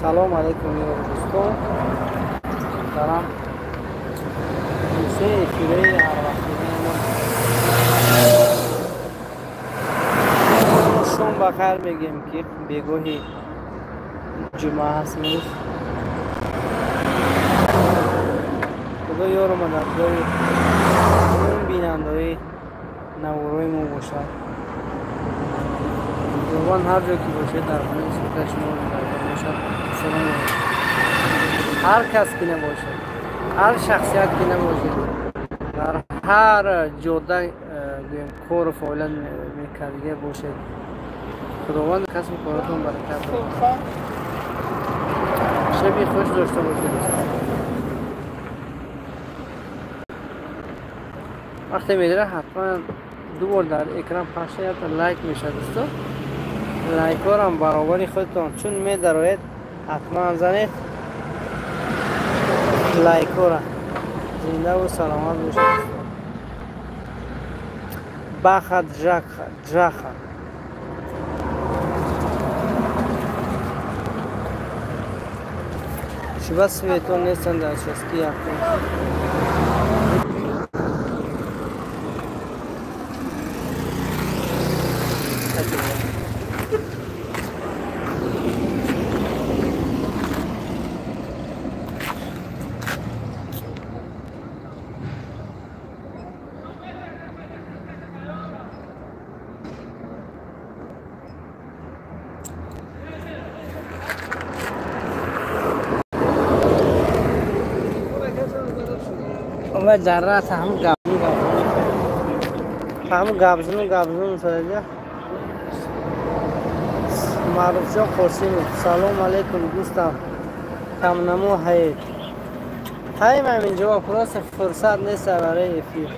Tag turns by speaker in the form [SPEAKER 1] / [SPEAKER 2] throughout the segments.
[SPEAKER 1] Салом алейкум дӯстон. Муҳтарам. Се эфираи ҳарвақтинаи мо. Шом ба хайр мегӯем, ки бегоҳи ҷумъа ҳаст имрӯз. Худо ёру мададгори бинандаҳои наворои мо бошад. Худованд ҳар ҷо ки бошед дар хонаи суҳбати шумо нигаҳдор бошад. Салом алейкум. Ҳар кас ки набошад, ҳар шахсият ки набошад, дар ҳар ҷода гӯем кору фаъолият мекардига бошед, Худованд касбу коратон баракат дорад. Шаби хуш дошта бошед дӯстон. Вақте медира ҳатман ду бор дар экран пахш шавад, лайк мешавад дӯстон. Лайкҳоам баробари худтон чун медароед ҳатман занед лайкҳоро. Зиндаву саломат бошед дӯстон. Баха ҷаха. Чиба светон нестанд дар часки якум. дар раст ҳам габзун габзун шуда. Маъруфҷон Қосимов, салом алейкум дӯстам. Камнамо ҳаед? Ҳаем ҳаминҷо, просто фурсат нест барои эфир.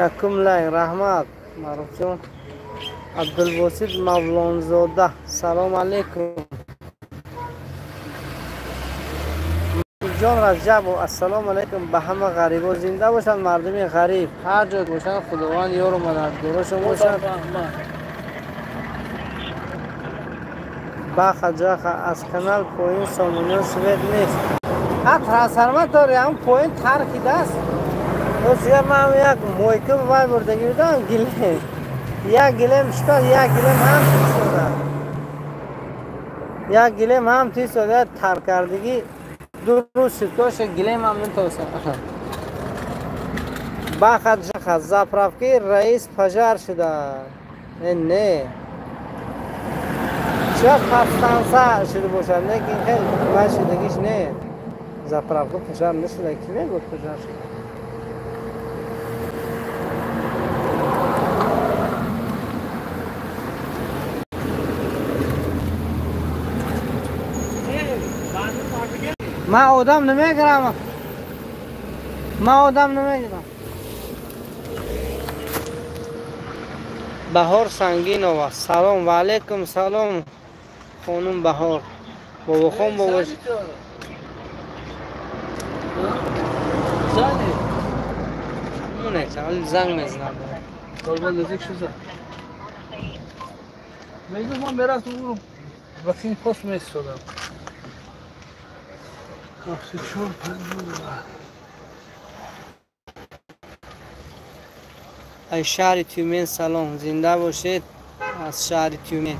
[SPEAKER 1] Якум лайк, раҳмат Маъруфҷон. Абдулбосит Мавлонзода, салом алейкум. Ҷон Раҷабов, ассалому алайкум ба ҳама ғарибо. Зинда бошанд мардуми ғариб, ҳар ҷо бошанд Худованд ёру мададгорашон бошад. Баха ҷаха аз канал поин сомониё свет нест. Ҳа трансформатор дори ҳам поин таркидааст. Ростига ман як мойка вай бурдагӣ будам, гилем. Як гилем шикаст, як гилем ҳам тисода. Як гилем ҳам тисода таркардагӣ. Ду рӯз шидкоша гилем ҳам метоса. Баха ҷаха заправки раис пожар шуда. Не. Шояд подстанса шуда бошад, лекин хел вай шудагиш не. Заправка пожар нашуда, ки мегӯяд пожар шуда. Ман одам намегирам. Ман одам намегирам. Баҳор Сангинова, салом ва алейкум салом хонум Баҳор. Бобохон бобош. Занг мезанад.
[SPEAKER 2] Мегӯям ман мерафтам вақти пост месодам. 74 50.
[SPEAKER 1] Аз шаҳри Тюмен салом. Зинда бошед аз шаҳри Тюмен.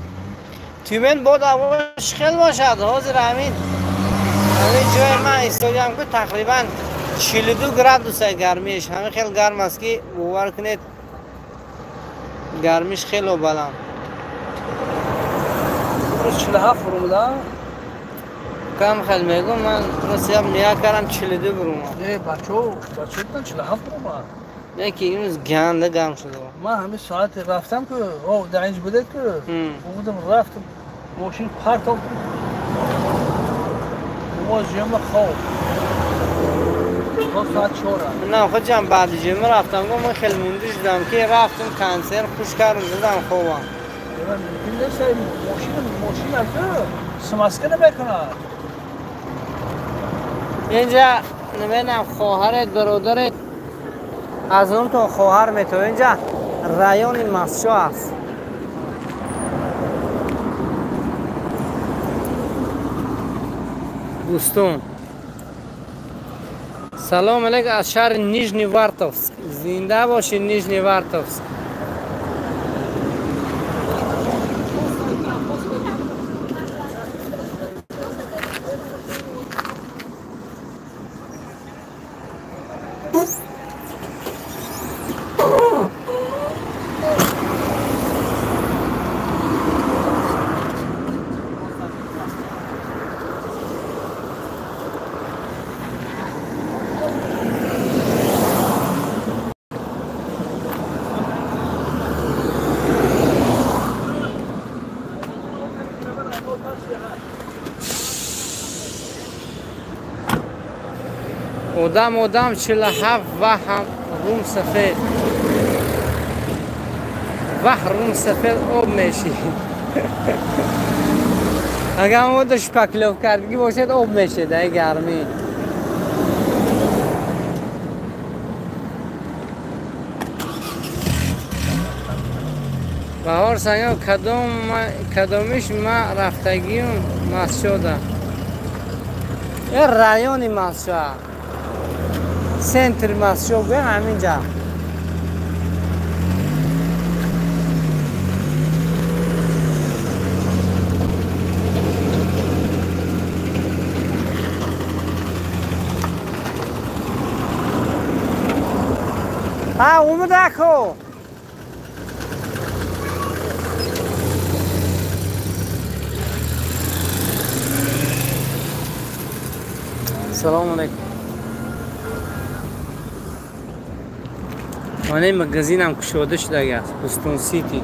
[SPEAKER 1] Тюмен бод ҳавош хел бошад. Ҳозир ҳамин ҷои ман истодиам ки тақрибан 42 градуса гармиш. Ҳамин хел гарм аст ки бовар кунед гармиш хело баланд.
[SPEAKER 2] 47 фурӯда?
[SPEAKER 1] Кам хел мегӯм, ман ростиям ния кардам 42 бурумад.
[SPEAKER 2] Не, бачо, бачо 47 бурумад.
[SPEAKER 1] Не ки имрӯз ганда гарм шуда.
[SPEAKER 2] Ман ҳамин соате рафтам ки дар инҷ буде ки будам рафтам мошин партоб боз ҷема хоб. То соат 4.
[SPEAKER 1] На, хуҷам баъди ҷема рафтам, гум ман хеле мунди шудам ки рафтам консерт хуш кардам, задам хобам.
[SPEAKER 2] Мумкин нест мошин аз смазка намекунад.
[SPEAKER 1] Инҷа намедонам хоҳарет, бародарет аз номтон хоҳар метавад. Инҷа райони Масчо аст. Бӯстон. Салом алейкум аз шаҳри Нижневартовск. Зинда бошед, Нижневартовск. Одам одам 47 ваҳам рум сафед. Ваҳ рум сафед об меши. Агар мо шпаклёв кардагӣ бошад об мешед, ай гармӣ. Баҳор санё кадомиш ма рафтагиюм Масчода. Э райони Масчоа. Центр Масчо гӯям ҳаминҷа. А омадако. Салому алейкум. Мана магазинам кушода шудаги аст, Бӯстон Сити.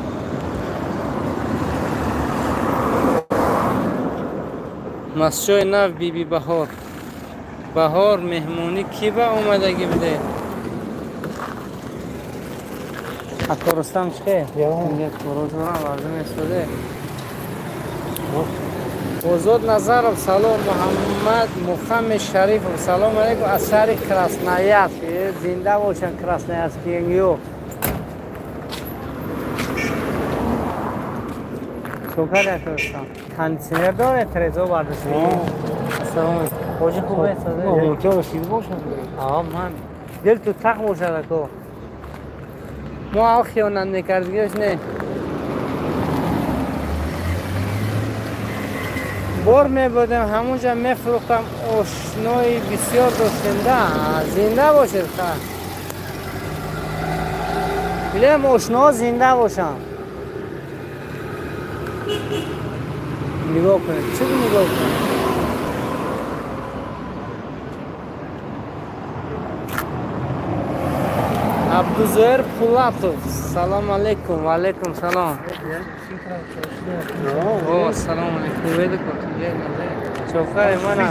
[SPEAKER 1] Масчои нав Биби Баҳор. Баҳор меҳмонӣ кӣ ба омадагӣ буде? Ако Рустам чӣ хел? Коротонам варзим истоде. Озод Назаров салом, Муҳаммад Мухаммед Шарифов салом алейкум аз шаҳри Красноярск. Зинда бошанд красноярскиё. Чокар якростам. Кондиционер доре, трезо бардошти. Салом алейкум. Хоҷи хубе саде? Аа ман дил ту тақ бошад ако. Мо ал хиёнат мекардигиёш не. Бор мебурдем, ҳамунҷа мефурӯхтам, ошнои бисёр доштем да. Зинда бошед ха. Билем ошноҳо зинда бошанд. Нигоҳ кунед, чӣ нигоҳ кунед? Абдузоир Пулатов, салом алейкум. Ва алейкум салом. О, салом алейкум. Чокари мана.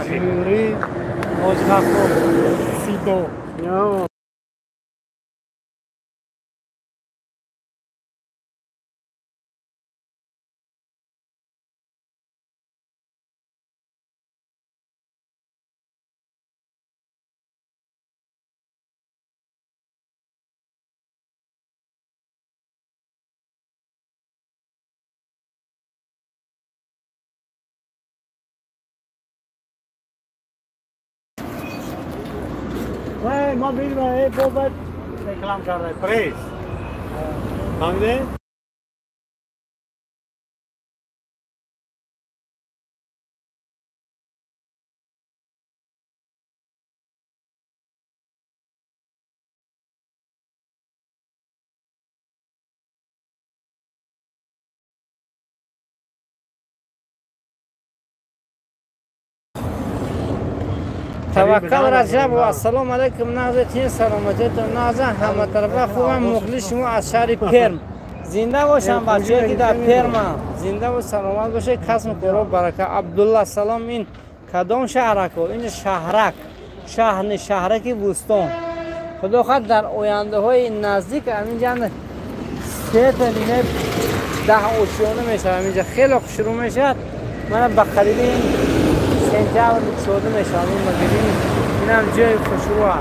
[SPEAKER 3] ما می‌دونیم بابت رکلام کرده پریس. فهمیده؟
[SPEAKER 1] توکل رجب و السلام علیکم. نازتین سلامتیتون نازن همه طرفه خوبم. مخلص شما از شهر پرم. زنده باشم بچه‌ای که در پرم زنده و سلامت باشه. کسب کارو برکه. عبدالله سلام. این کدام شهرک؟ این شهرک شهر شهرک بوستان. خدا خواهد در آینده های نزدیک همینجا سه تا نیمه 10 اوشیانه میشه. همینجا خیلی شروع میشه. من به قریب این سنتابر شده میشه. این مگزین اینم جای خوشروه.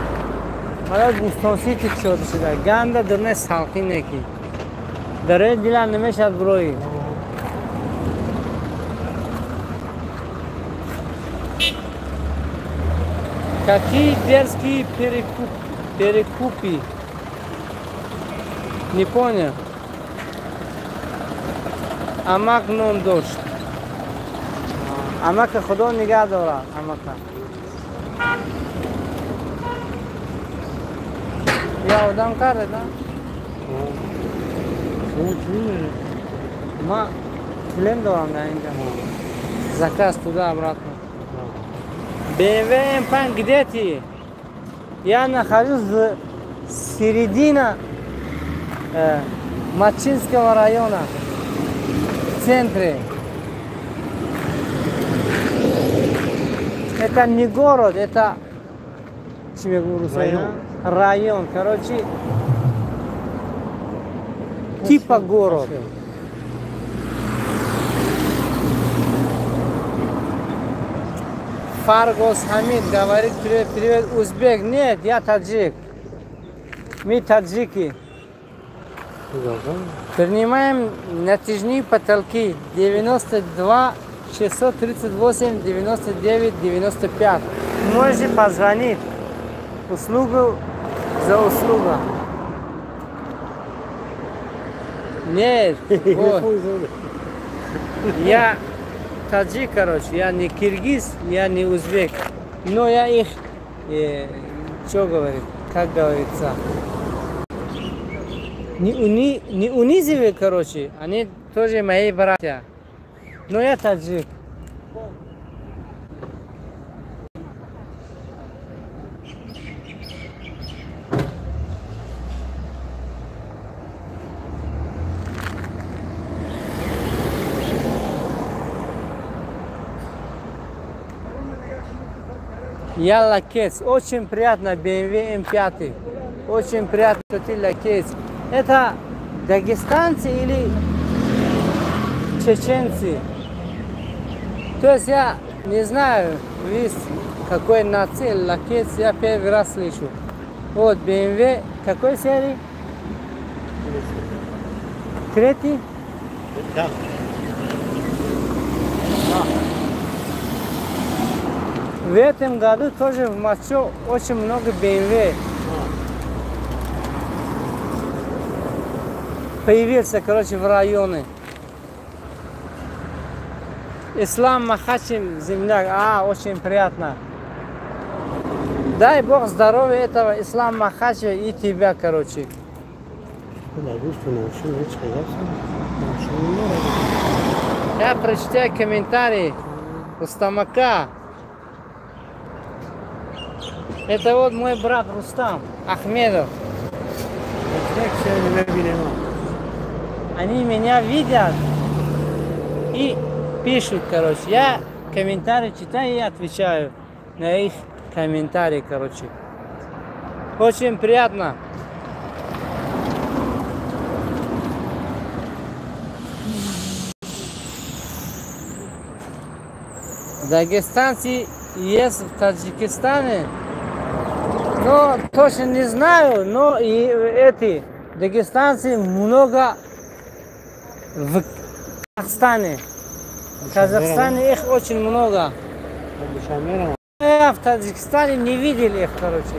[SPEAKER 1] حالا بوستان سیتی شده شده. گنده درنه سالقی نکی. داره دیلان نمیشد بروی. Какие дерзкие перекупы? Не понял. Амак ном дошт. Амака Худо нигаҳ дорад. Амака. Я одам карда, да? Ма клиент дорам дар инҷа. Заказ туда обратно. BMW M5, где ты? Я нахожусь в середине Мачинского района, в центре. Это не город, это район. Район, короче, типа город. Фаргос Хамид говорит: привет, привет, узбек. Нет, я таджик. Мы таджики. Принимаем натяжные потолки 92 638 99 95. Можете позвонить. Услугу за услугу. Нет, вот. Я таджик, короче, я не киргиз, я не узбек. Но я их, что говорит, как говорится, не унизиваю, короче, они тоже мои братья. Но я таджик. Я лакец. Очень приятно, BMW M5. Очень приятно, что ты лакец. Это дагестанцы или чеченцы? То есть я не знаю, весь какой нации лакец, я первый раз слышу. Вот BMW, какой серии? Третий?
[SPEAKER 3] Да.
[SPEAKER 1] В этом году тоже в Москве очень много BMW появился, короче, в районе. Ислам Махачев, земляк. А, очень приятно. Дай Бог здоровья этого Ислам Махачева и тебя, короче. Я прочитаю комментарии Рустамака. Это вот мой брат Рустам Ахмедов. Они меня видят и пишут, короче. Я комментарии читаю и отвечаю на их комментарии, короче. Очень приятно. Дагестанцы есть в Таджикистане. Но точно не знаю, но и эти дагестанцы много в Казахстане. В Казахстане их очень много. Я в Таджикистане не видел их, короче.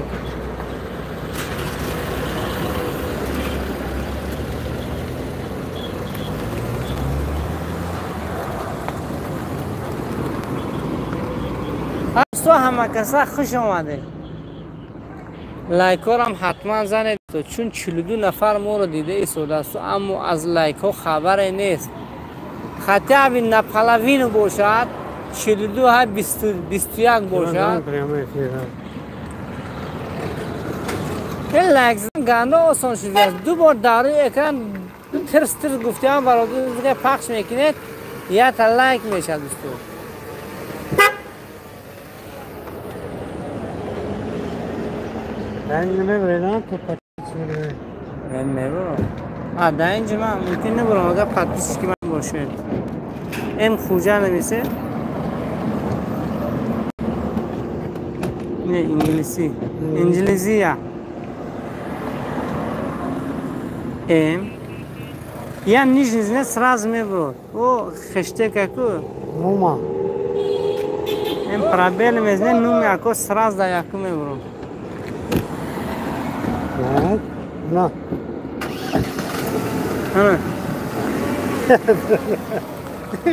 [SPEAKER 1] А что ҳамакаса хуш омадед. Лайкҳоро ҳатман занед, чун 42 нафар моро дида истодааст, аммо аз лайкҳо хабаре нест. Хотя бы наполовину бошад, 42 ҳа 21 бошад. Ин лайк задан ганда осон шудааст. Ду бор дар рӯи экран тирс тирс гуфтиам бародар пахш мекунед, якта лайк мешавад дӯсто. Дар инҷа ман мумкин набурам, агар подписчики ман бошед. М Хуҷа нависе? Не, инглиси. Инглизия. М. Я нижний знак сразу мебурад. О, хештег какой?
[SPEAKER 3] Мума.
[SPEAKER 1] Ин пробел мезне нуми ако сразу да яку мебурам.
[SPEAKER 3] На.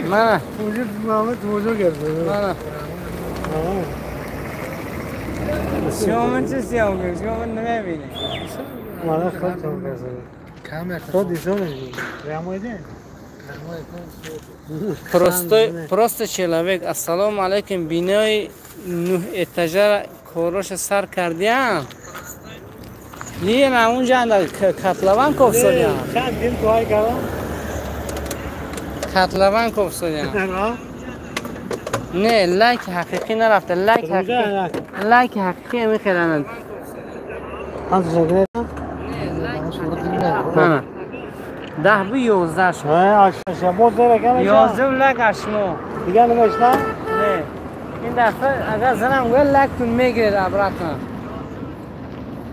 [SPEAKER 1] Мана.
[SPEAKER 3] Уже мама тоже герд.
[SPEAKER 1] Мана. Сиомон чӣ сиём гирифт? Сиёмон намебинӣ.
[SPEAKER 3] Мана хел камера. То дизоне. Прямо иди.
[SPEAKER 1] Простой, просто человек. Ассалому алайкум. Бинои нӯҳ этажара короша сар кардиям. Лиен унҷа котлован кофсодиям.
[SPEAKER 3] Чанд дил туай кардам?
[SPEAKER 1] Котлован кофсодиям. Не, лайк ҳақиқӣ нарафта. Лайк ҳақиқӣ. Лайк ҳақиқӣ мехелананд. 10 бу 11 шуд. 11 лайк аз шумо.
[SPEAKER 3] Дигар намешна?
[SPEAKER 1] Не. Ин дафъа агар занам гӯяд лайктун мегиред обратно.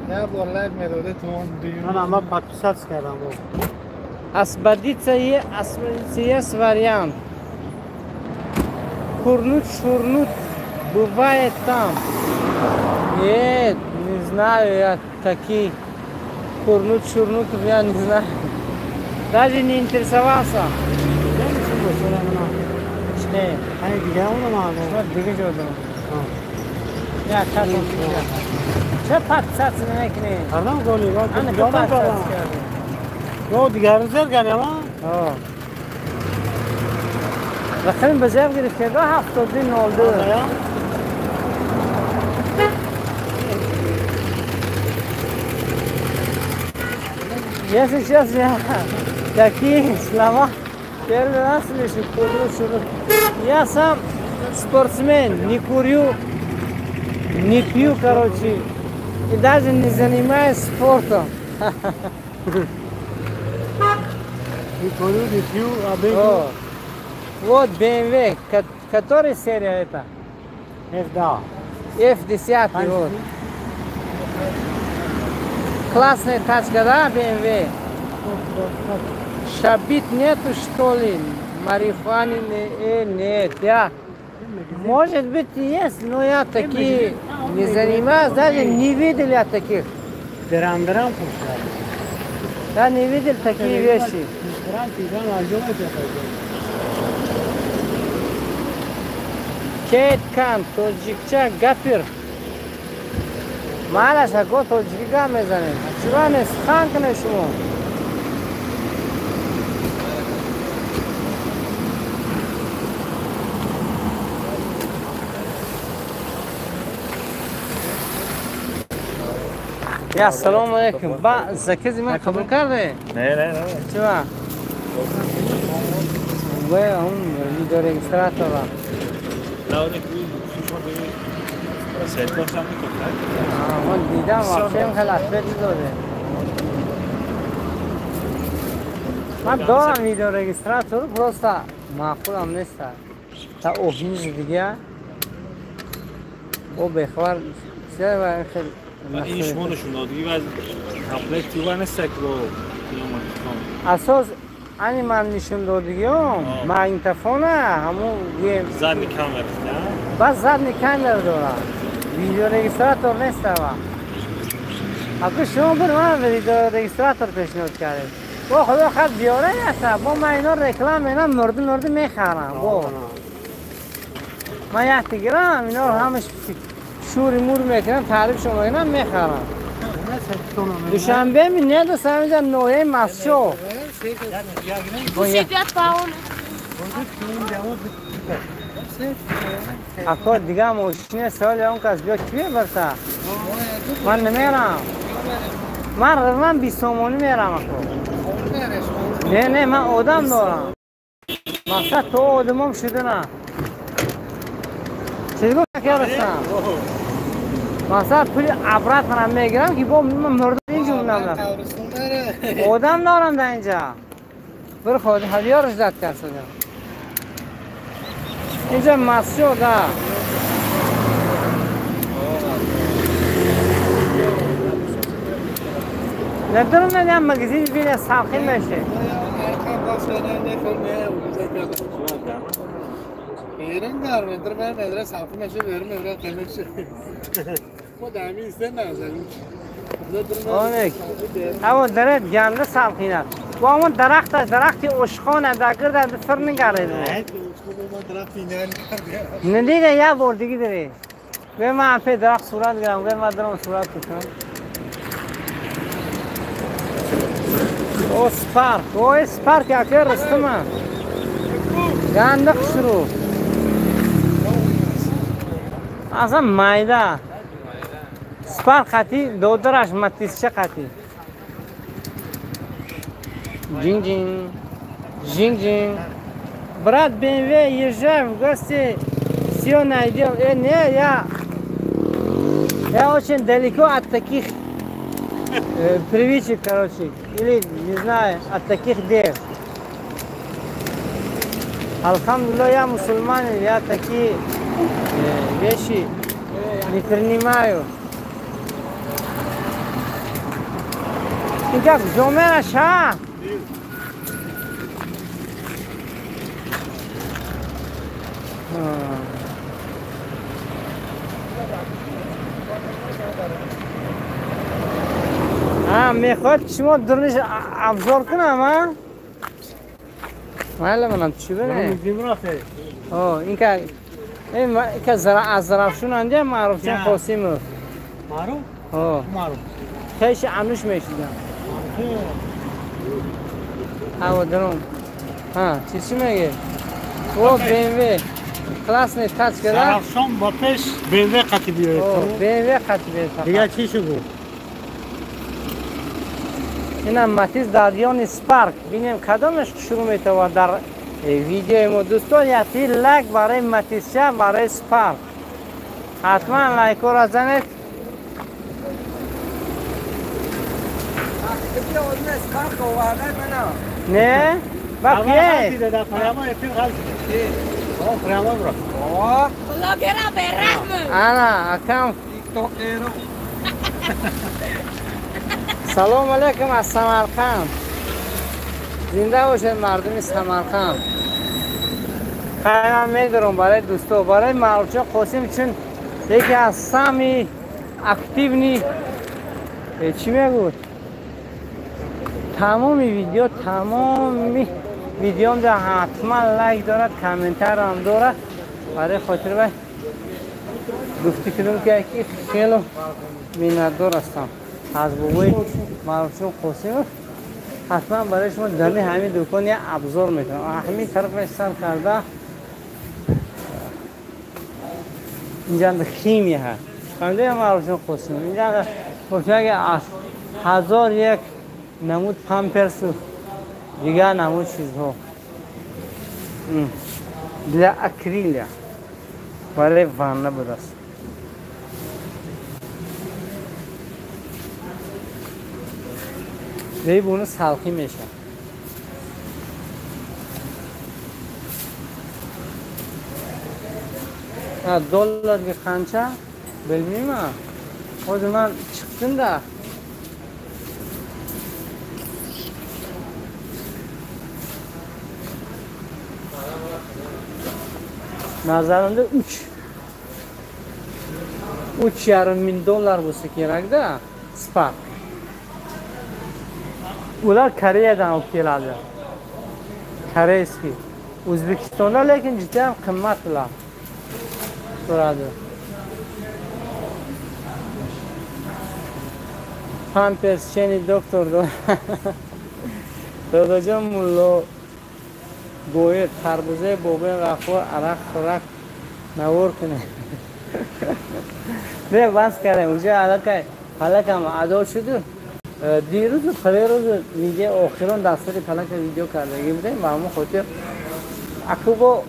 [SPEAKER 2] Я бор лайк медоде тон дуюм.
[SPEAKER 3] Ман ама подписаться кардам.
[SPEAKER 1] Освободиться есть вариант. Курнуть, шурнуть бывает там. Нет, не знаю я такие. Курнуть, шурнуть, я не знаю. Даже не интересовался. Не. Я чه подписаться намекунӣ?
[SPEAKER 3] Кардам голи, ёдам кардам. Ё дигарро зер кардам, а?
[SPEAKER 1] Рақами ба ҷаб гирифт карда 7202. Если честно, я такие слова первый раз слышу. Я сам спортсмен, не курю, не пью, короче, и даже не занимаюсь спортом.
[SPEAKER 3] Не курю, не пью, а бегаю.
[SPEAKER 1] Вот BMW, которая серия это?
[SPEAKER 3] F, да.
[SPEAKER 1] F10, вот. Классная тачка, да, BMW? Шабит нету, что ли? Марихуаны нет, я... Может быть и есть, но я такие не занимаюсь, даже не видел я таких. Я не видел такие вещи. Кеткан, тоҷикча, гапир. Малаш ако тоҷикӣ гап мезанед. Чура не сухан кунед шумо? Я салому алейкум. Ба закази ман қабул карде?
[SPEAKER 4] Не, не, не.
[SPEAKER 1] Чура? Ве он видеорегистратора. Ман дидам, вообще хеле ответ доде. Ман дорам видеорегистратор, просто маъқулам нест. Та оҳниз дига. О бехабар хеле.
[SPEAKER 4] ин шумо нишон додагӣ ва комплект ва нест ки бо
[SPEAKER 1] асос ани ман нишон додагиём магнитофона ҳамун гӯем
[SPEAKER 4] задний камера
[SPEAKER 1] бас задний камера дорад, видеорегистратор нест. Ава аку шумо бир ман видеорегистратор пешниҳод кардед. Бо худо хат биёре яса бо ман ино реклама ина мурди мурди мехарам. Бо ман якти гирам иноро ҳамаш шури мур мекунам, таърифшон мекунам, мехарам. Душанбе ми недостам, инҷа ноҳияи Масчо. Ако дига мошини соли он кас биё ки мебарта? Ман намерам. Ман 20 сомонӣ мерам ако. Не, не, ман одам дорам. Мақсад то одамом шудана. Чиз гуфт ярастам? Мақсад пули обратно мегирам ки бо ман мурдам инҷо мемонам. Одам дорам дар инҷа. Бир худ ҳадиёраш зад кард. Инҷа масҷид, да. Надорам на магазин бина салқин меше.
[SPEAKER 5] بیرن در من مدرسه صفحه نشه بیرن مدرسه قیمت ما دمی سن نزدیم.
[SPEAKER 1] آنک. اما درخت گنده سالخینه. و اون درخت درختی اشخانه در گرد فر نگرده. ندیده یه بار دیگه داره. به من پی درخت صورت گرم، به من درم صورت کنم. او سپارک، او سپارک یکی رستمه. گنده خسرو. اصلا مایده. سپارک خطی دودرش متیسچه خطی. جینگ جینگ جینگ جینگ. Брат, BMW, езжай в гости, все найдем. Не, я очень далеко от таких привычек, короче, или, не знаю, от таких дел. Алхамдулилlah, я мусульманин, я такие вещи не принимаю. Итак, жомера ша. میخواد شما درنش ابزار کنم ها؟ ماله منم چی بنه؟ این که این که از زرافشون انده معروف چون قاسیمو
[SPEAKER 3] معروف؟ معروف
[SPEAKER 1] خیش عموش میشیدم هوا درون ها چی میگه؟ او BMW классный тачка да?
[SPEAKER 3] Зарафшон با پیش BMW قطعی بیاید
[SPEAKER 1] BMW قطعی بیاید
[SPEAKER 3] دیگه چی شو گفت؟
[SPEAKER 1] اینم ماتیز دادیان سپارک بینیم کدامش شروع میتوان در ویدیو ما دوستان یکی لایک برای ماتیزچه برای سپارک حتما لایک را زنید. نه با کیه؟ انا اکم سلام علیکم از سمرقند. زنده باشید مردم سمرقند. خیلی من میدارم برای دوستا برای معروفچه قاسم چون یکی از سمی اکتیونی چی میگود تمامی ویدیو هم حتما لایک دارد کامنتر هم دارد برای خاطر باید گفتی کردم که خیلی منتدار هستم از بابای معروفچون قاسمов حتما برای شما دمی همین دکان یه ابزار میتونم همین طرف سر کرده اینجا خیمی هست فهمیده معروفچون قاسمов اینجا گفته که از 1001 نمود پامپرس و دیگر نمود چیزها для акриля برای وانه بودست. وی بونو سالخی میشه. Dollarga qancha bilmayman. Hozir man chiqdim-da. Nazarimda 3,5 ming dollar bo'lsa kerak-da, Spark. Ular Koreyadan olib keladi. Koreyskiy. O'zbekistonda lekin juda ham qimmat ular. Turadi. Pampers cheni doktor Dodajon mullo go'yi tarbuza bobay g'afur aroq xo'rak navor kuni. Ne bas kardem уже алакай палакам адо шуду. Дирӯз парерӯз видео охирон дастури палака видео кардагӣ будем ва ҳамон хотир акубо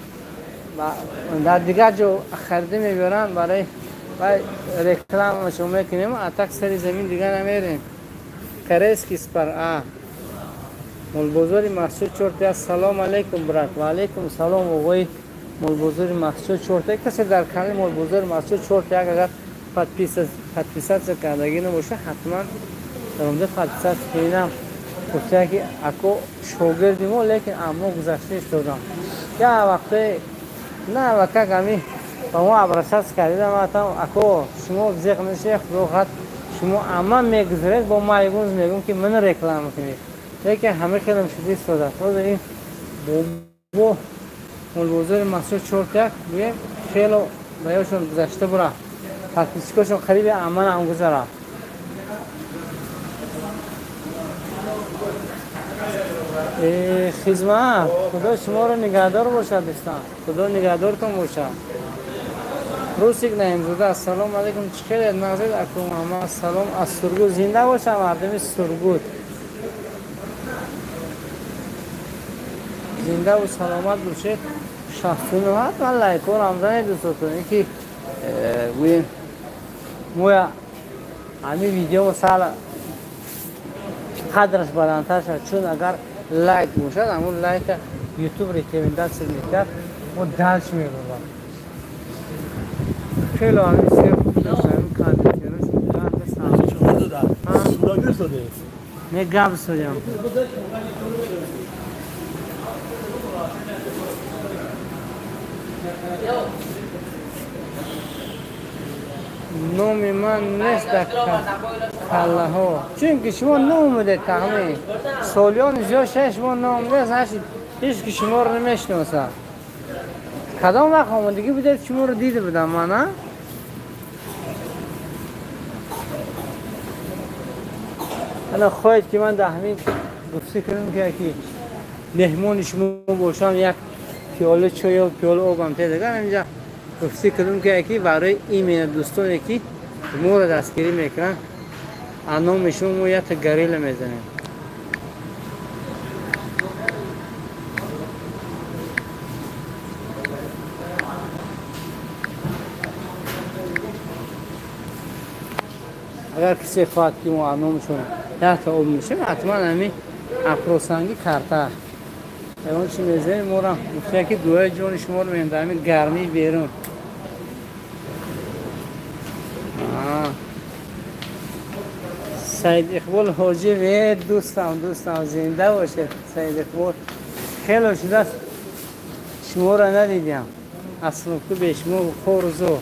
[SPEAKER 1] дар дигар ҷо харида мебаранд барои рекламашо мекунем атак сари замин дигар намерем. Корейский спар а молбозори махсус чорта. Салом алейкум брат. Ва алейкум салом оғои молбозори махсус чорта. Касе дар канали молбозори махсус чорта агар подписаться кардагӣ набошад ҳатман дар онҷо подписаться кунем. Гуфта ки ако шогирди мо лекин аммо гузашта истодам. Я вақте На вака ами ба мо обращаться кардидам, атам ако шумо зиқ нашед, худо хоҳад шумо амма мегузаред, бо ма ягон мегӯм ки ман реклама кунед. Лекин ҳама хелам шуда истодааст. Ҳозир ин бобо молбозори Мастчоҳ 4-1 гӯем хело ба ёшон гузашта бурафт. Подписчикошон қариби амман ҳам гузарафт. Хизмат, худо шуморо нигаҳдор бошад, дӯстон. Худо нигаҳдортон бошад. Русик Наимзода, ассалому алайкум. Чӣ хеле нағзед аку Муҳаммад? Салом аз Сургут. Зинда бошад мардуми Сургут. Зинда ва саломат бошед. 69 ҳатман лайкҳоро ҳам занед дӯстотон. Ин ки гӯем моя ҳамин видео сал қадраш баландтар шавад, чун агар лайк бошад, ҳамун лайка ютуб рекомендация мекард, мо дальше мебурдам. Хеле ҳамин сер хуб дошт, ҳамин кондитсионераш баланд сам. Не гап содям. Номи ман нест дар каллаҳо, чунки шумо наомадед тахмин солиёни зиёд шуда шумо наомадед, значит ҳеҷ ки шуморо намешиносад. Кадом вақт омадагӣ будед шуморо дида будам ман, а? Ана хоҳед ки ман дар ҳамин гуфтӣ кунам ки яки меҳмони шумо бошам, як пиёла чой ё пиёла обам тед. Агар ҳаминҷа гуфтӣ кунам ки яки барои именно дӯстоне ки моро дастгирӣ мекунанд, аз номи шумо мо якта горилла мезанем. Агар кисе хоҳад ки мо аз номашон якта об мешем, ҳатман ҳамин апросанги карта ягон чи мезанем, моро гуфта ки дуои ҷони шуморо меем дар ҳамин гармии берун. Саид Иқбол Ҳоҷиев, дӯстам, дӯстам, зинда бошед Саид Иқбол. Хеле шудааст шуморо надидям. Асло ку бе шумо хорзо.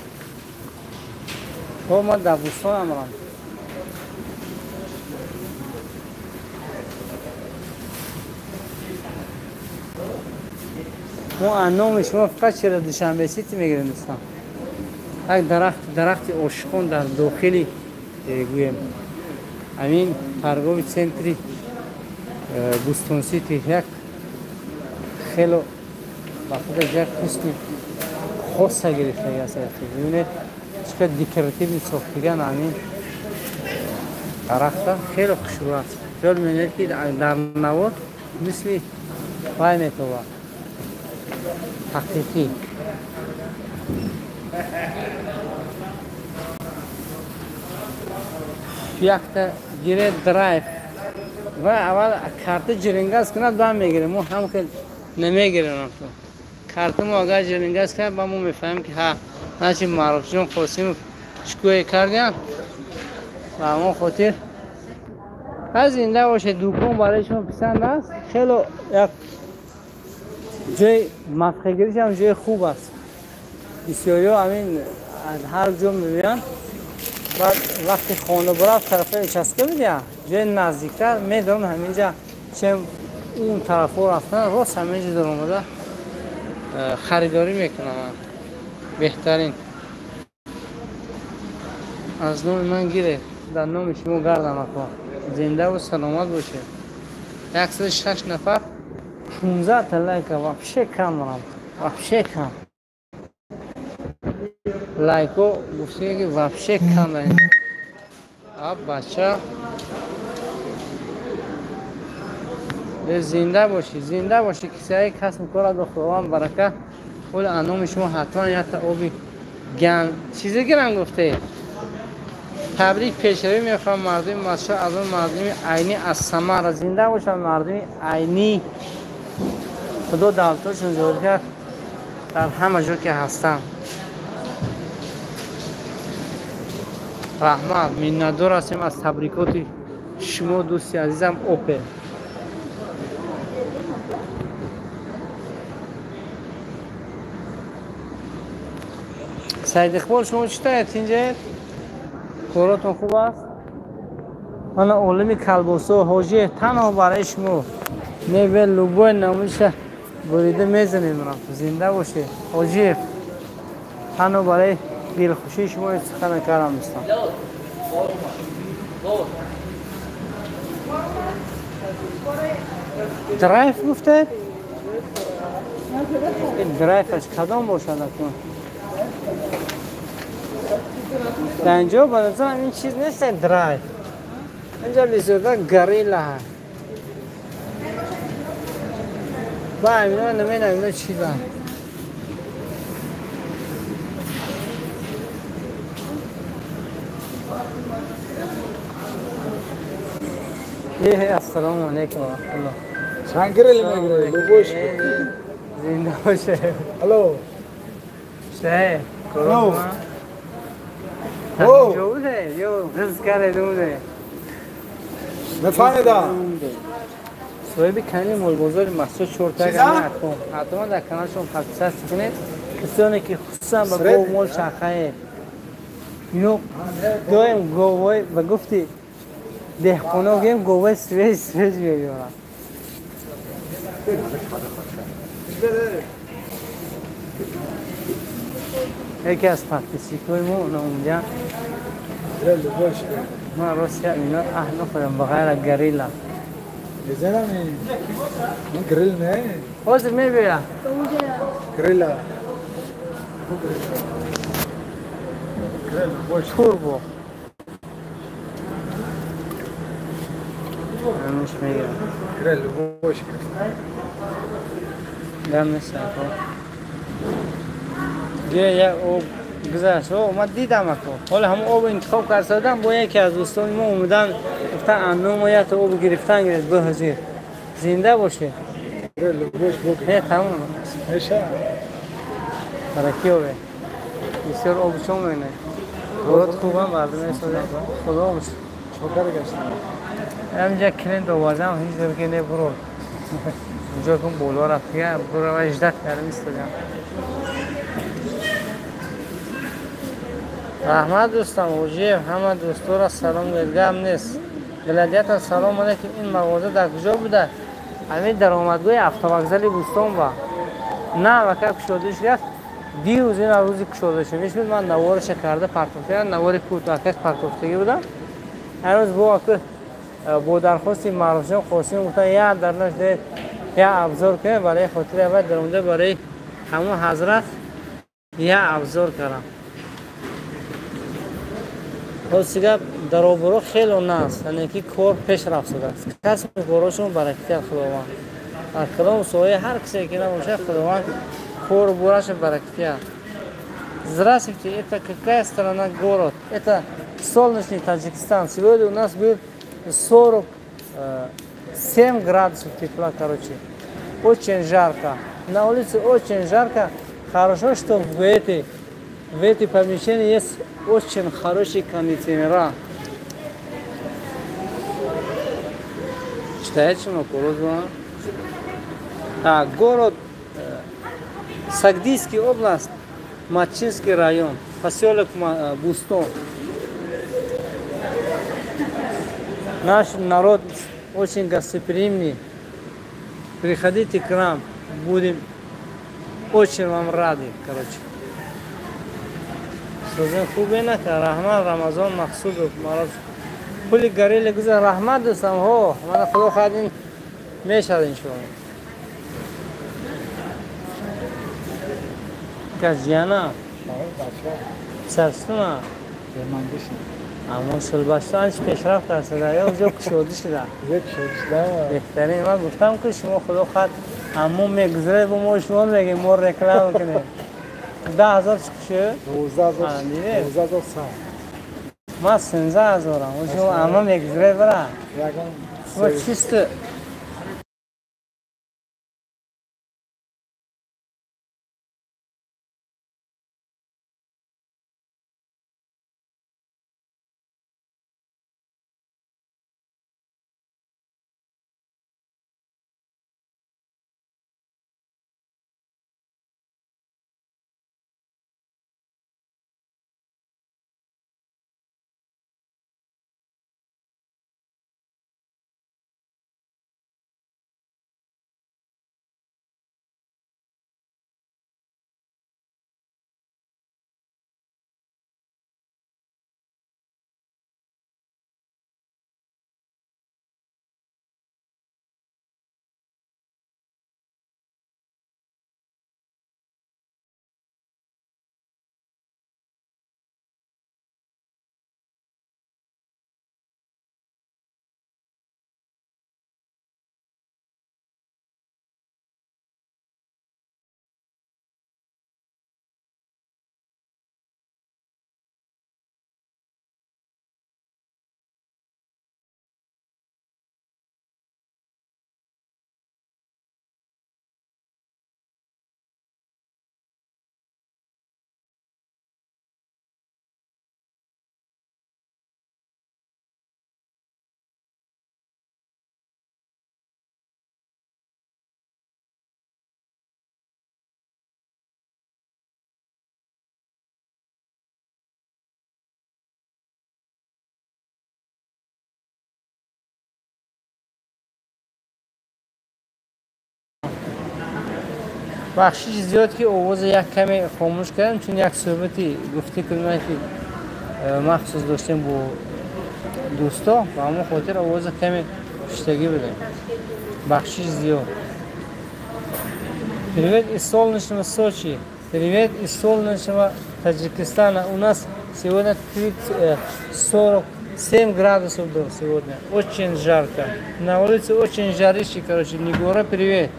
[SPEAKER 1] Хо ман дар бӯстонам рам. Мо аз номи шумо фақат чира Душанбе Сити мегирем дӯстам. Як дарахти ошиқон дар дохили гӯем ҳамин торговый центри Бӯстон Сити як хело ба худаш як ҳусни хоса гирифтагӣ аст. Бибинед чӣ қадр декоративный сохтиган ҳамин дарахта хело хушрӯ аст. Ҷолиб мебинед ки дар навор мисли вай метобад ҳақиқӣ. Якта гире драйв ва аввал карта ҷирингаз кунад, ба мегирем. Мо ҳам хел намегирем. Карта мо агар ҷирингаз кунад, ба мо мефаҳмем ки ҳа, значит Маъруфҷон Қосимов чикое кардиям. Ба ҳамон хотир ҳа зинда бошед. Дукон барои шумо писанд аст. Хело як ҷои мавқеъгириш ҳам ҷои хуб аст. Бисёриҳо ҳамин аз ҳар ҷо мебиёнд, баъд вақти хона бурафт тарафҳои участка медиҳанд, ҷои наздиктар медонам ҳаминҷа чем он тарафҳо рафтан, рост ҳаминҷа даромада харидорӣ мекунам. Беҳтарин. Аз номи ман гиред, дар номи шумо гардам ако. Зинда ва саломат бошед. 106 нафар, 16 та лайка, вообще кам рамт, вообще кам. Лайко гуфтем ки вообще кам. А бача зинда бошӣ, зинда бошӣ. Кисаи касбу корат ба Худованд барака. Оли аз номи шумо ҳатман якта оби ган чизе гирам гуфтед. Табрик пешравӣ мехоҳам мардуми Мастчоҳ аз он мардуми Айнӣ аз Самара. Зинда бошанд мардуми Айнӣ. Худо давлатошон зиёд кард дар ҳама ҷо ки ҳастанд. Раҳмат, миннатдор ҳастем аз табрикоти шумо дӯсти азизам Опел. Саид Иқбол, шумо чӣ тинҷед? Коротон хуб аст? Мана олими калбосо ҳоҷи танҳо барои шумо мебел любой намуша бурида мезанем. Зинда бошед, ҳоҷиев. Танҳо барои дилхушии шумо истиха накардам, дӯстон. Драйв гуфтед? Драйваш кадом бошад акун? Дар инҷо ба назарам ин чиз нест, драйв. Инҷо бисёртар горилла ҳаст. Ба ино намедонам ино чизанд. Ассалому алайкум ва раҳматуллоҳ.
[SPEAKER 5] Чанд гриль мегиред? Любой.
[SPEAKER 1] Зинда бошед.
[SPEAKER 5] Алло.
[SPEAKER 1] Ше,
[SPEAKER 5] Алло.
[SPEAKER 1] Ҷо буде, ё ғиз кард буде.
[SPEAKER 5] Нафаҳмидам.
[SPEAKER 1] Соҳиби канали молбозори махсус чорта ҳатман дар каналшон подписаться кунед. Касоне ки хусусан ба гов мол чархае. Ино доим говой ба гуфти деҳқоно гӯем говои свеж свеж меёрад. Яке аз подписчикои мо унҷа ман рости ино аҳ нахӯрам ба ғайр аз горилла.
[SPEAKER 5] Мезанам ин грил не?
[SPEAKER 1] Ҳозир мебиёям.
[SPEAKER 5] Грилла.
[SPEAKER 1] Турбо. Ҳамаш мегирам.
[SPEAKER 5] Грил любой.
[SPEAKER 1] Гам нест ако. Ге об гузашт. О, ман дидам ако. Ҳоло ҳамон об интихоб карда бо яке аз дӯстони мо омадан гуфтан анно мо як об гирифтан гиред бо ҳозир. Зинда бошед. Не, тамом. Бараки ове. Бисёр об чон мекунед. Город хубам мардум месозад. Худо бош.
[SPEAKER 5] Чокар гаштам.
[SPEAKER 1] Ҳаминҷа клиент овардам, ҳеҷ ҷо ки не буро. Унҷо кун боло рафтига, буро ва ждать кардам истодам. Раҳмат дӯстам, ҳоҷиев, ҳама дӯстора салом гӯед, гап нест. Гладиатор салом алейкум, ин мағоза дар куҷо буда? Ҳамин даромадгоҳи автовокзали Бӯстон ба. На, вака кушодиш гафт, дирӯз ин рӯзи кушода шуд. Мешуд ман навораша карда партофтагам, навори кӯтоҳакак партофтагӣ будам. Ҳанӯз бо бо дархости Маъруфҷон Қосим гуфтан як дарнаш дед, як абзор кунем барои хотири аввал даромада барои ҳамон ҳазрат як абзор кардам. Рости гап даробуро хело наст, яъне ки кор пеш рафт шудааст. Касби корошон баракатият Худованд. Дар кадом соҳаи ҳар кисе ки набошад, Худованд кору бораша баракатият. Здравствуйте, это какая страна город? Это солнечный Таджикистан. Сегодня у нас был 47 градусов тепла, короче. Очень жарко. На улице очень жарко. Хорошо, что в этой помещении есть очень хороший кондиционер. Читаете, так, город Сагдийский область, Мачинский район, поселок Бустон. Наш народ очень гостеприимный. Приходите к нам, будем очень вам рады, короче. Созен хубе нака, раҳмат Рамазон Мақсудов, маро пули горилла гузар, раҳмат дӯстам, ҳо, мана Худо хоҳад ин мешавад иншоалло. Казяна, сарсуна, аммо сулбаштан пешрафт кард, ё ҷо кушода шуда. Беҳтарин, ман гуфтам ки шумо Худо хоҳад аммо мегузаред бо мо шумо мегем, мо реклама кунем. 10 000 чӣ шуд?
[SPEAKER 5] 12 100.
[SPEAKER 1] Ман 13 000-ам. Шумо аммо мегузаред бара. Шумо чисто Бахшиш зиёд ки овоза як каме хомӯш кардам, чун як суҳбати гуфтӣ кунам ки махсус доштем бо дӯсто, ба ҳамон хотир овоза каме шиштагӣ будем. Бахшиш зиёд. Привет из солнечного Сочи. Привет из солнечного Таджикистана. У нас сегодня 47 градусов было сегодня. Очень жарко. На улице очень жарище, короче. Нигора, привет.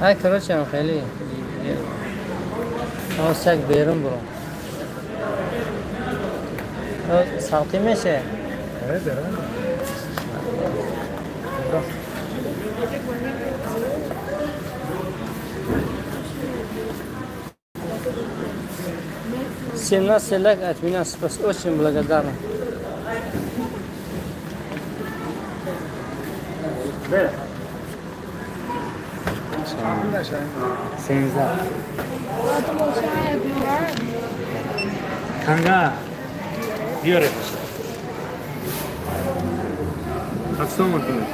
[SPEAKER 1] Ай, короче, ам хеле. Осак берун бро. Салқи меше?
[SPEAKER 2] Берун.
[SPEAKER 1] 17 лет от меня спас, очень благодарен.
[SPEAKER 4] Канга, биёре. Ҳафтсомон кунед.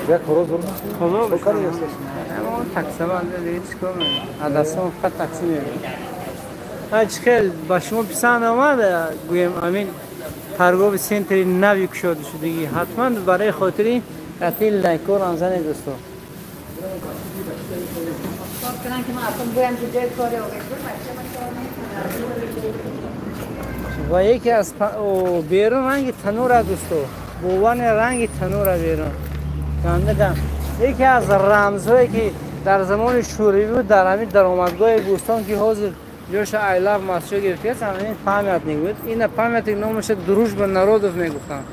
[SPEAKER 2] Як хороз бурд?
[SPEAKER 1] Хороз. Таксаман дига чӣ кор мекунам? Аз дастам фақат такси мебарам. Ай чӣ хел ба шумо писанд омад, гӯем амин торговый центри нави кушода шудагӣ. Ҳатман барои хотири қатъи лайкор ҳам занед, дӯсто. Ва яке аз берун ранги танура, дӯсто, бовани ранги танура берун гандаган. Яке аз рамзҳое ки дар замони шӯравӣ буд, дар ҳамин даромадгоҳи Бӯстон ки ҳозир ҷоша Айлав масҷид гирифтааст, ҳамин памятник буд. Ина памятник номаша Дружба народов мегуфтанд.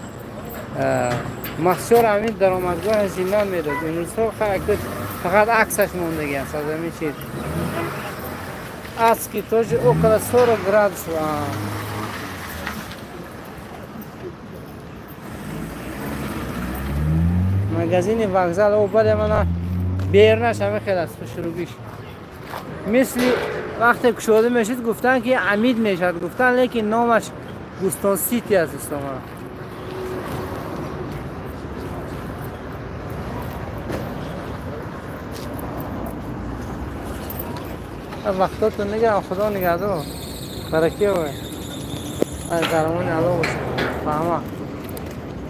[SPEAKER 1] Махсур ҳамин даромадгоҳ зина медод. Имрӯзҳо фақат аксаш мондагӣ аст аз ҳамин чиз. Адский тоже около 40 градусов. Магазини вокзал о бале мана бернаш ҳама хел аст хушрӯгиш. Мисли вақте кушода мешуд гуфтанд ки амид мешавад гуфтанд, лекин номаш Бӯстон Сити аст, дӯстон. Вақтотон нигарам, Худо нигаҳдор. Баракия бошад. Аз дармони Аллоҳ бошад. Фаҳма.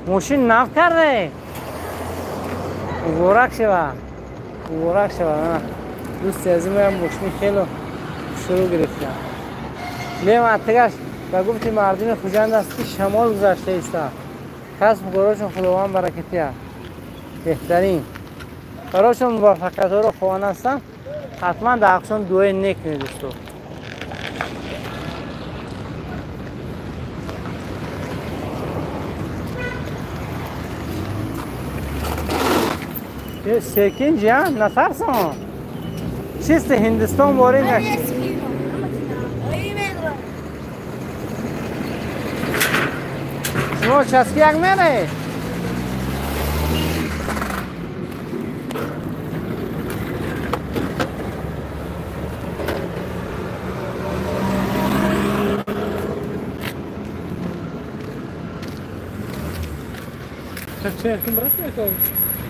[SPEAKER 1] Мошин нав карде? Муборак шавад. Муборак шавад. Дӯсти азиз, моям мошини хеле шурӯъ гирифтам. Лем аттагаш ба гуфти мардуми Хуҷанд аст ки шамол гузашта иста. Касбу корашон Худованд баракатӣ аст. Беҳтарин. Барошон муваффақиятҳоро хоҳон ҳастам. Ҳатман дар ҳаққшон дуои нек кунед, дӯсто. Секин ҷиан, натарсон. Чисто Ҳиндустон ворид нашид. Шумо часки як меред?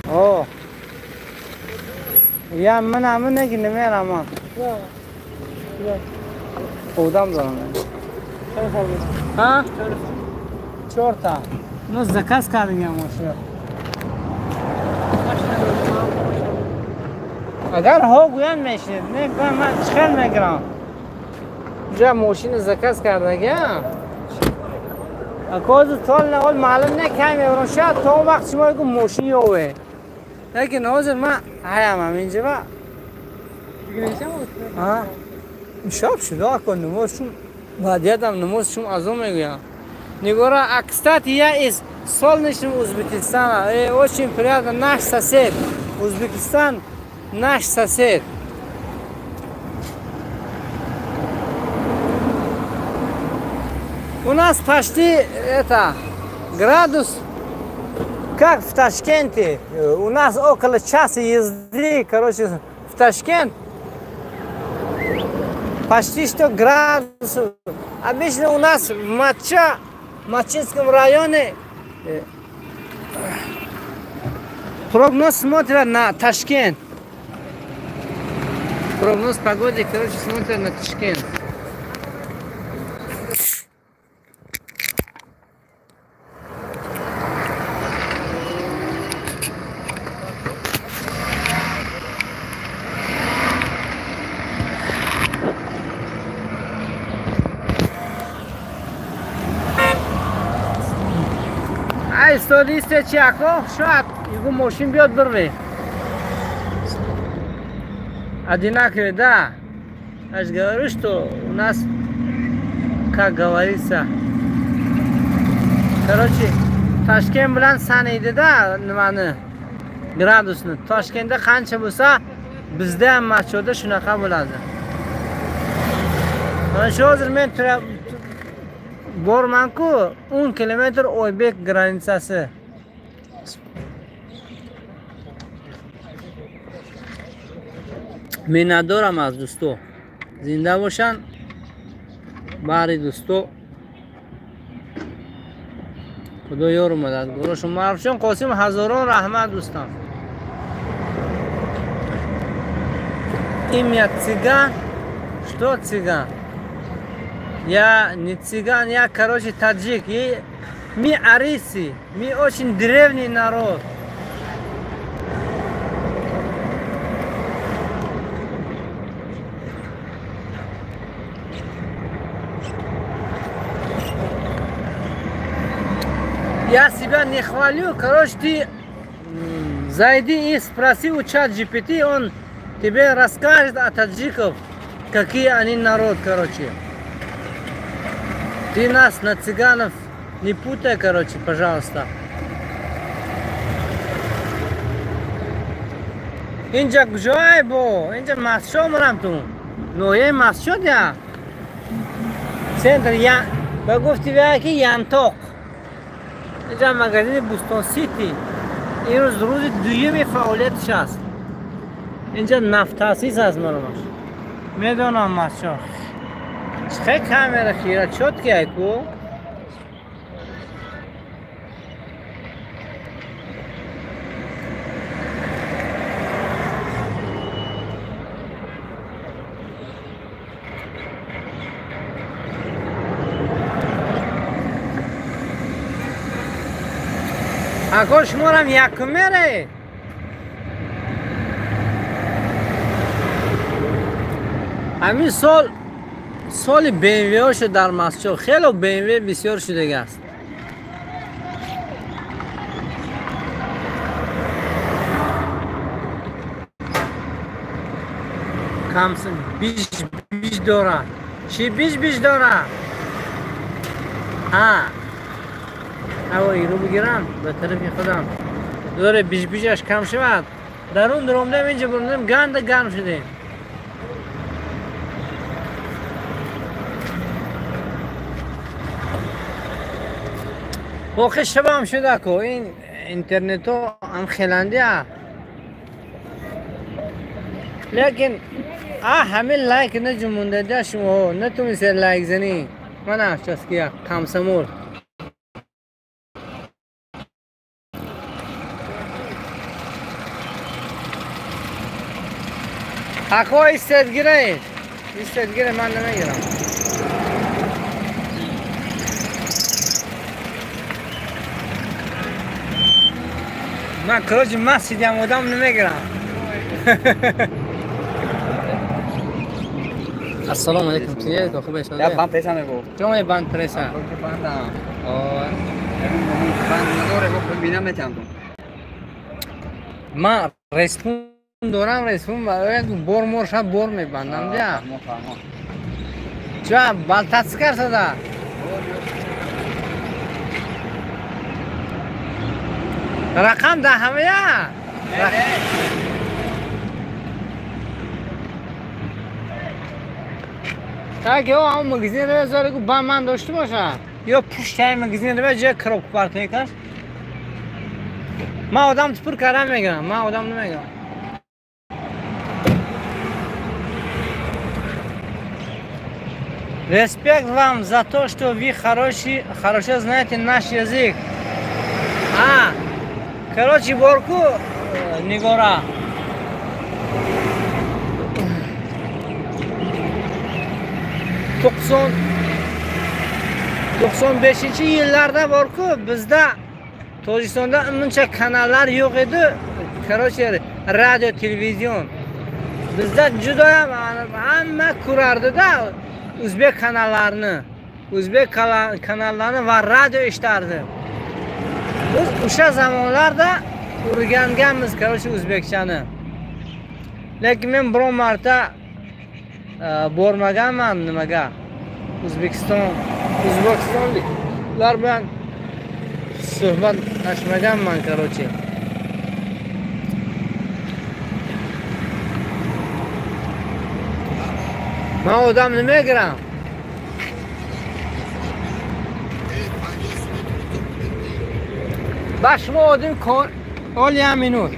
[SPEAKER 1] О, я ман ҳамин неки намераман. Одам дорам. Ҳа? Чорта. Ну заказ кардем я мошина. Агар ҳо гӯянд мешинед, не ман чӣ хел мегирам? Ҷа мошина заказ кардагиам. Акозу тол наол маълум не кай мебарам. Шояд то он вақт шумо гу мошин ёве. Лекин ҳозир ман ҳаямам инҷа. Шаб шуда ако намоз шум баъдиятам намоз шум азон мегӯям. Нигора, а кстати, я из солнечного Узбекистана. Очень приятно, наш сосед. Узбекистан наш сосед. У нас почти это градус, как в Ташкенте. У нас около часа езды, короче, в Ташкент. Почти что градусов. Обычно у нас в Мачинском районе Прогноз смотрят на Ташкент. Прогноз погоды, короче, смотрят на Ташкент. Историст чиако шояд его мошин биёд бирве. Одинаковые, да. Я же говорю, что у нас, как говорится, короче, Toshkent bilan sanaydi-da nimani, gradusni. Toshkentda qancha bo'lsa, bizda ham Mashhurda shunaqa bo'ladi. Mana shu hozir men borman-ku, 10 kilometr Oybek granitsasi. Миннатдорам аз дӯсто. Зинда бошанд баҳри дӯсто. Худо ёру мададгорошон. Маъруфҷон Қосим, ҳазорон раҳмат дӯстам. Имя цыган? Что цыган? Я не цыган, я, короче, таджик. И мы арийцы, мы очень древний народ. Я себя не хвалю, короче, ты зайди и спроси у чат GPT, он тебе расскажет о таджиков, какие они народ, короче. Ты нас на цыганов не путай, короче, пожалуйста. Инҷа куҷое бо? Инҷа Масчо мурам ту. Ноҳияи Масчо я. Центр я ба гуфти вая ки Янтоқ. Инҷа магазини Бустон Сити. Имрӯз рӯзи дуюми фаъолияташ аст. Инҷа нафтаъсис аст маромаш. Медонам Масчо. Чӣ камера хира чётки айку? Ако шуморам якум мере? Ҳамин сол соли BMW шуд дар Масчо. Хело BMW бисёр шудагааст. Камсин биш биш дора. Чӣ биш биш дора? Ҳа. Аво иру бигирам ба тарафи худам. Доре биш бишаш кам шавад. Дарун дуромдам инҷа бурдам ганда гарм шудем. Воқеъ шабам шуда ку ин интернето ҳам хеландия. Лекин ҳамин лайк наҷумондада шумо натунистед лайк занӣ. Мана чаския комсомол. Ако истед гиред. Истед гиред, ман намегирам. Ман, короче, ман сидям одам намегирам. Ассалому алайкум. Привет, хуб шуд?
[SPEAKER 6] Я банд преса мегу.
[SPEAKER 1] Чом банд преса?
[SPEAKER 6] Банда. О, банд надоре, го бинам метам.
[SPEAKER 1] Ман респун дорам, респун барои бор мор шаб бор мебандам дия. Ча балтацкар сада. Рақам да ҳамая? Так, ё ҳам магазин ро зора гу ба ман дошта боша. Ё пуштаи магазин ро ҷо коробка партои каш. Ман одам тупур карам мегирам, ман одам намегирам. Респект вам за то, что вы хороший, хорошо знаете наш язык. А, короче, борку, Нигора. 95-yillarda borku, bizda Tojikistonda uncha kanallar yo'q edi. Короче, radio, televizion. Bizda juda ham hamma ko'rardi-da o'zbek kanallarini. O'zbek kanallarini va radio eshitardi. Biz o'sha zamonlarda o'rganganmiz, короче, o'zbekchani. Lekin men biron marta bormaganman nimaga? O'zbekistonliklar bilan suhbatlashmaganman, короче. Man odam nima giram? Ba шумо одим кор оли як минут.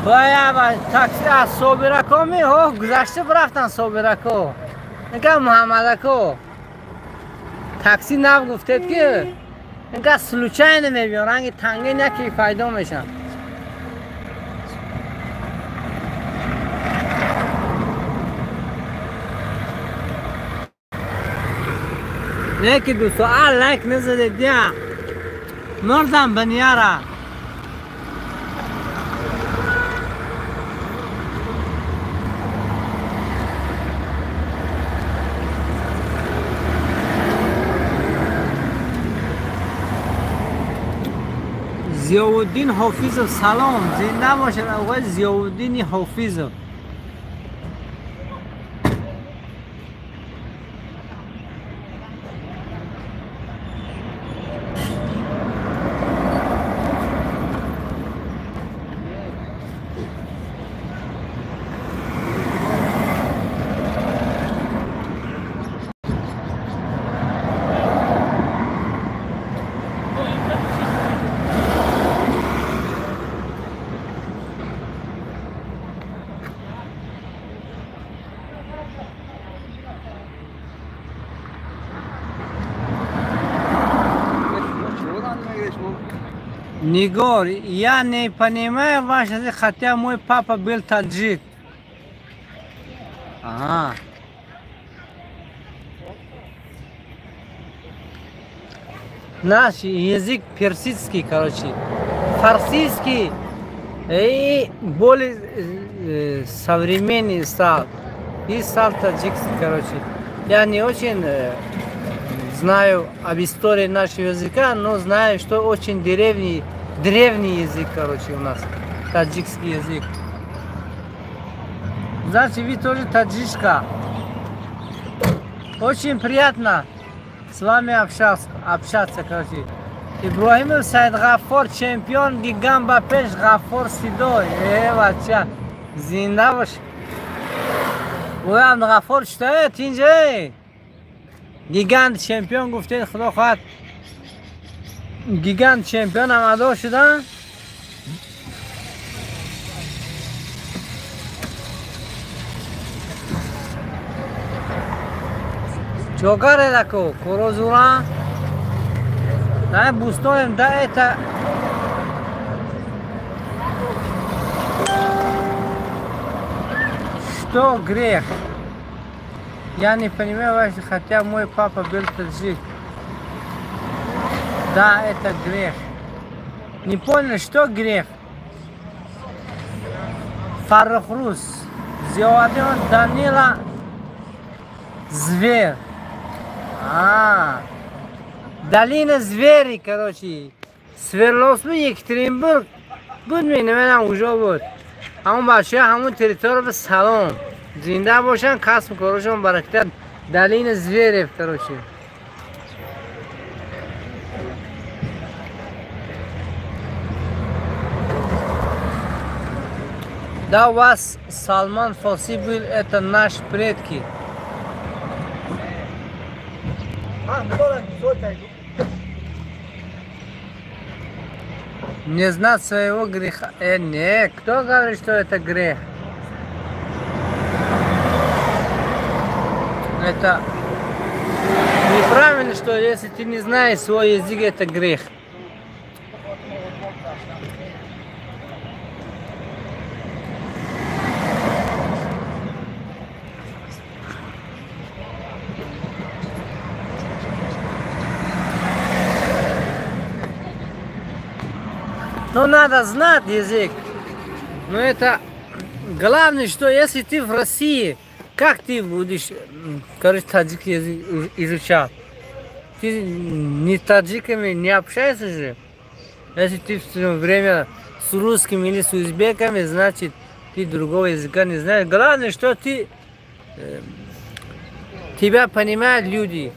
[SPEAKER 1] Боя такси аз Собирако меҳо гузашта рафтан Собирако. Инка Муҳаммадако. Такси нав гуфтед ки инка случайно мебиён, ранги танга яке пайдо мешан. Не ки дӯсто, а лайк назадед я. Мурдам ба нияра. Зиёвуддин Ҳофизов салом, зинда бошед оқои Зиёвуддини Ҳофизов. Нигор, я не понимаю ваш язык, хотя мой папа был таджик. Ага. Наш язык персидский, короче. Фарсийский и более современный стал. И стал таджикский, короче. Я не очень знаю об истории нашего языка, но знаю, что очень древний язык, короче, у нас. Таджикский язык. Значит, вы тоже таджичка. Очень приятно с вами общаться, короче. Иброҳимов Саидғаффор, чемпион, гигант ба пеш, Ғаффор Сидой. Э, бача, зинда бош. Ой, Абдуғаффор, что тинҷа? Гигант чемпион гуфтед, худо хоҳад. Гигант чемпион ҳам адо шуда. Чокар эдако, корозура. Да, бустоем, да, это... Что грех? Я не понимаю вообще, хотя мой папа был таджик. Да, это грех. Не понял, что грех? Фаррухрус. Зиёдин Данила Зверь. А, Долина Звери, короче. Свердловск, Екатеринбург. Буд менам уҷо буд. Ҳамон бачаҳо ҳамон территория ба салом. Зинда бошанд, касбу корашон баракат. Долина Зверев, короче. Да, у вас Салман Фарси был, это наш предки. Не знать своего греха. Не, кто говорит, что это грех? Это неправильно, что если ты не знаешь свой язык, это грех. Но надо знать язык. Но это главное, что если ты в России, как ты будешь, короче, таджик язык изучать? Ты не таджиками не общаешься же. Если ты все время с русскими или с узбеками, значит, ты другого языка не знаешь. Главное, что ты, тебя понимают люди.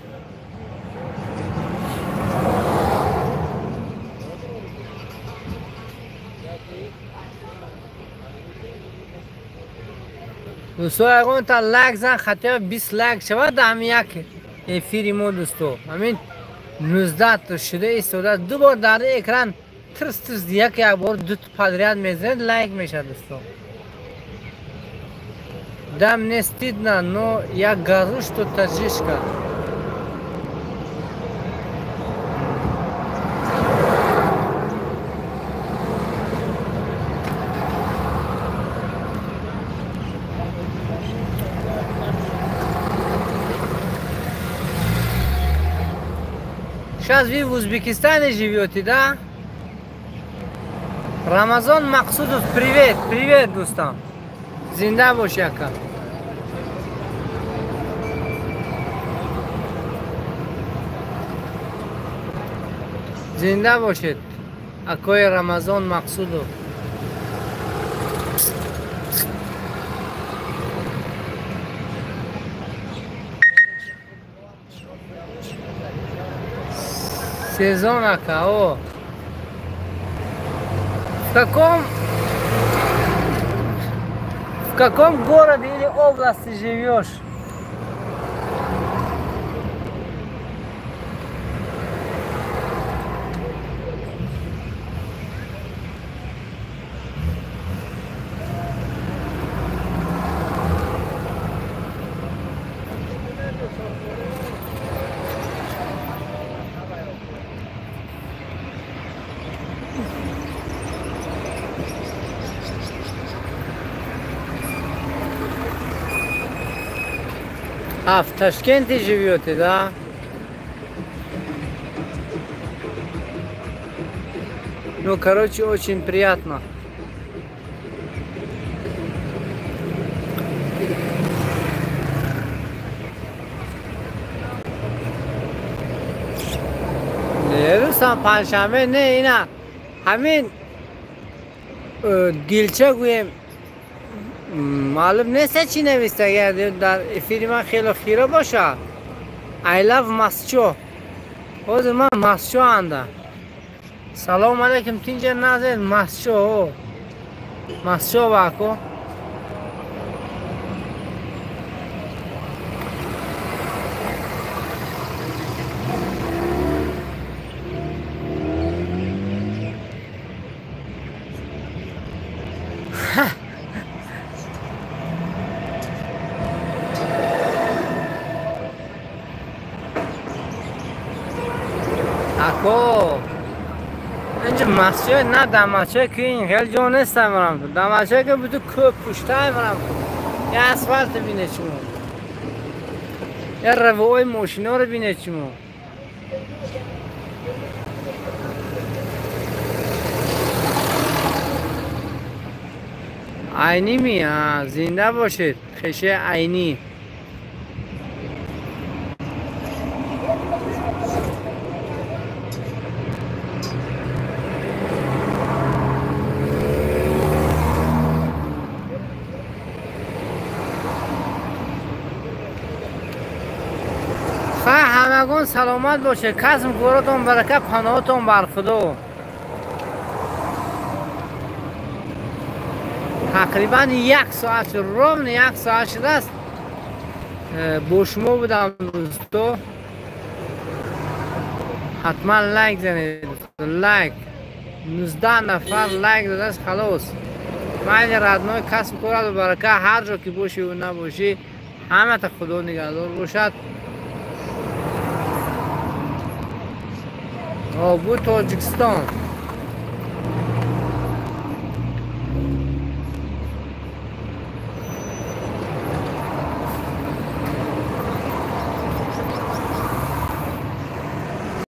[SPEAKER 1] Дӯсто, ягонта лайк зан, хотя 20 лайк шавад ҳам як эфири мо, дӯсто. Ҳамин 19 шуда истода, ду бор дар экран тирс тирс як як бор ду подряд мезанед, лайк мешавад, дӯсто. Да, мне стыдно, но я горжусь, что таджичка. Сейчас вы в Узбекистане живете, да? Рамазон Максудов, привет, привет, дӯстам. Зинда бош, яка. Зинда бошед, акои Рамазон Максудов. Сезон ака, о. В каком городе или области живешь? А, в Ташкенте живете, да? Ну, короче, очень приятно. Не, рӯзам панҷшанбе, не, ина ҳамин дилча гӯем. Маълум нест чӣ навист, агар дар эфири ман хело хиро бошад. I love Мастчо. Ҳозир ман Мастчо анда. Салом алейкум, тинҷа назед Мастчо. Мастчо вако. Ако инҷа масҷид на дамача ки ин хел ҷо нестам марам дамача ки буту кӯп пуштай марам я асфалт бинед шумо я равои мошиноро бинед шумо. Айнӣ ми зинда бошед хеше айнӣ. ҳамагон саломат бошед, касм коротон барака, паноҳтон бар Худо. Тақрибан як соат шуд, ровно як соат шудааст. Бо шумо будам дӯсто. Ҳатман лайк занед, лайк. 19 нафар лайк додааст, халос. Майли родной, касм корат барака, ҳар ҷо ки бошиву набошӣ, ҳамата Худо нигаҳдор бошад. Бу Тоҷикистон.